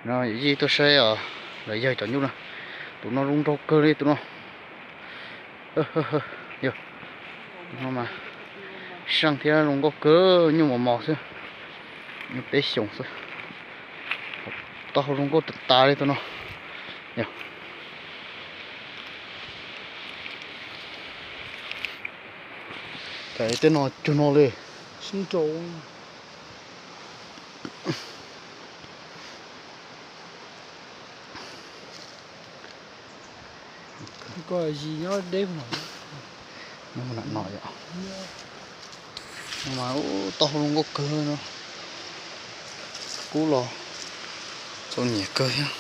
No yawm yij tuaj saib os, los yawg cov nyuj na. Tus no zoo nraug kawg li tus no. Yog, tus no mas seej thiab zoo nkauj kawg, nyuj mos mos xwb. Nyuj peb xyoos xwb. Taub hau zoo nkauj tas tas li tus no. Yog, cas tej no cuag no li. Sib nraus. Koj zis nyob deb no. Nyob no yom. Mas taub hau zoo nkauj kawg no. Kub los txaus nyiam kawg thiab.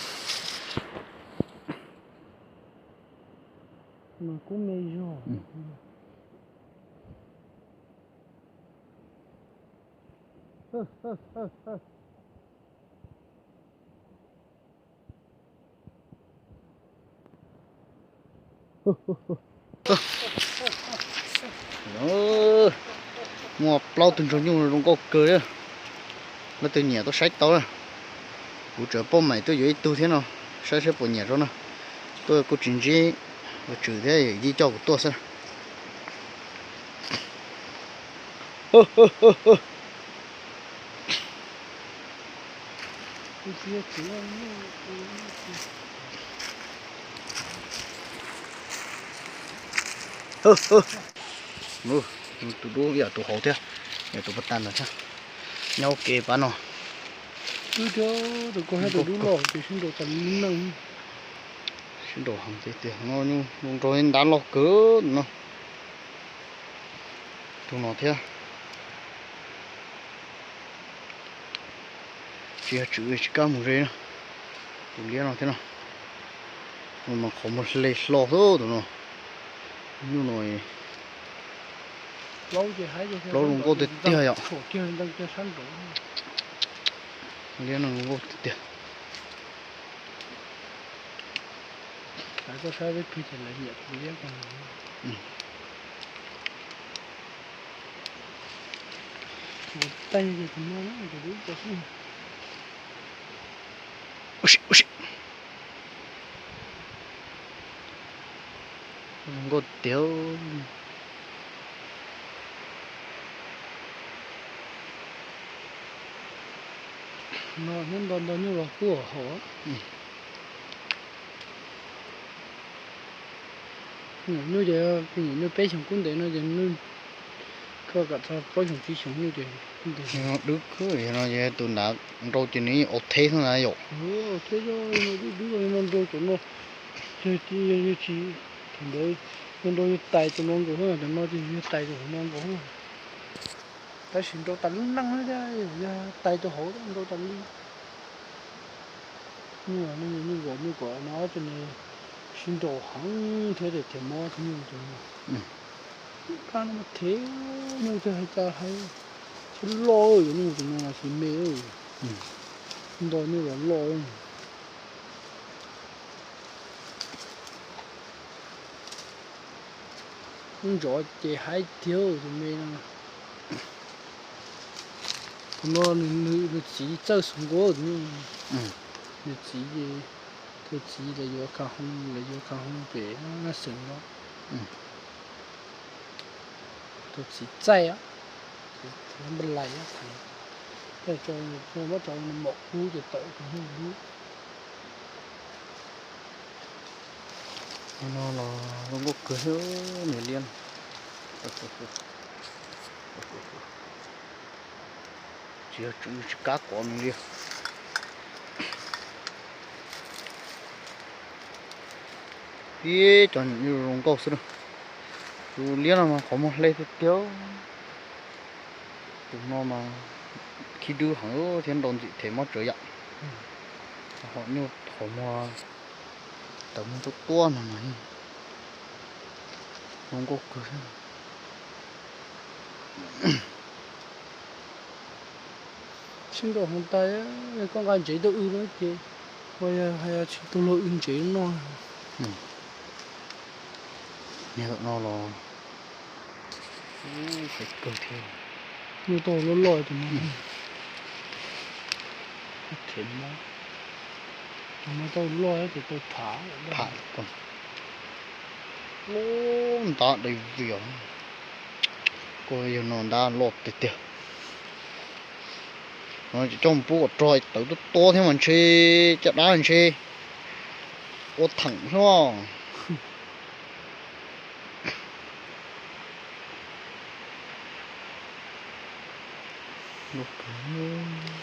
Mas kub me zog. Muaj plaub tug ntsuag nyuj zoo nkauj kawg li. Leej twg nyiam tuaj saib tau na. Kuv tseem pauj maim tuaj yuav ib tug thiab no, saib saib puas nyiam rau na. Tuaj kuj tsis ntsib ua tswm thiab, yij coj kuv tuaj xwb. Tus dub yam tus hauv thiab, yam tus pas tas ntawd thiab. Nyob ua ke pab no. Sib nraus heev tiag tiag, nrau ntab loj kawg no. Tus no thiab. Tsis yog tswm tsis kam mus ze no. Tus liab no thiab no. Mas qhov muag hle hlo xwb tus no. Nyuj no plaub zoo nkauj tiag tiag yom. Liab no zoo nkauj tiag tiag. Zoo nkauj tiag. No hnub nto nto nyuj los kub hauv. Nyuj ces, nyuj peb xyoos kub ntev no ces koj kam txog plaub xyoos tsib xyoos nyuj ces kub ntev. Dub kawg no ces tus nrad nrau ces nws yeej au theb xwb na yom. Thiab yog dub dub no nrau cov no, yog tsis, thaum ntawd yog nrau yog tais tus no nkaus xwb, cov no ces yog tais tus no nkaus xwb. Tab sis nrau tas lub neej thiab, yog tais tus hauv nrau tas li. Nyuj, nyuj kom, nyuj kom no ces nws sib nraus heev thiab ces them mob thiab nyuj tus no. Kab no mas them nyuj thiab hais cas hais, tsis loj, yuav nyuj tus no mas tsis me, nto nyuj los loj. Ub, ntsov ces haib tiag tus me no. Tus no nws txiv txawj xeem nkuaj tus no. Nws txiv, tus txiv lawv yuav kha hoo, lawv yuav kha hoo pem Naj Xeem no. Tus txiv txaij, npaj lais, muab tso mom kub ces tawm tus nyuj dub. No los zoo nkauj kawg thiab, niag liab no. Tsis yog tswv tsis kam kov nws li. Ib cov nyuj zoo nkauj xwb na. Tus liab no mas qhov muag hle tiag tiag. Tus no mas khib dub heev thiab nrau ntxim them mob tsawv yam. Ho nyuj qhov muag, tawv muag tuab tuab no mas zoo nkauj kawg. Sib nraus hauv tais, koj nqa ntsev tuaj wb no ces, ua yog hais tsis tau luag wb ntsev no. Niag no los, ub, pes kawg thiab. Nyuj tau loj loj tus no. Them mob. Tau loj ces tau tham. Lub ntab dai vias. Kuj yog no ntab loj tiag tiag. No coj mus pub kom rog tawv tuab tuab thiab mas ntshe caj dab ntshe ua theem xwb. Lub kawg.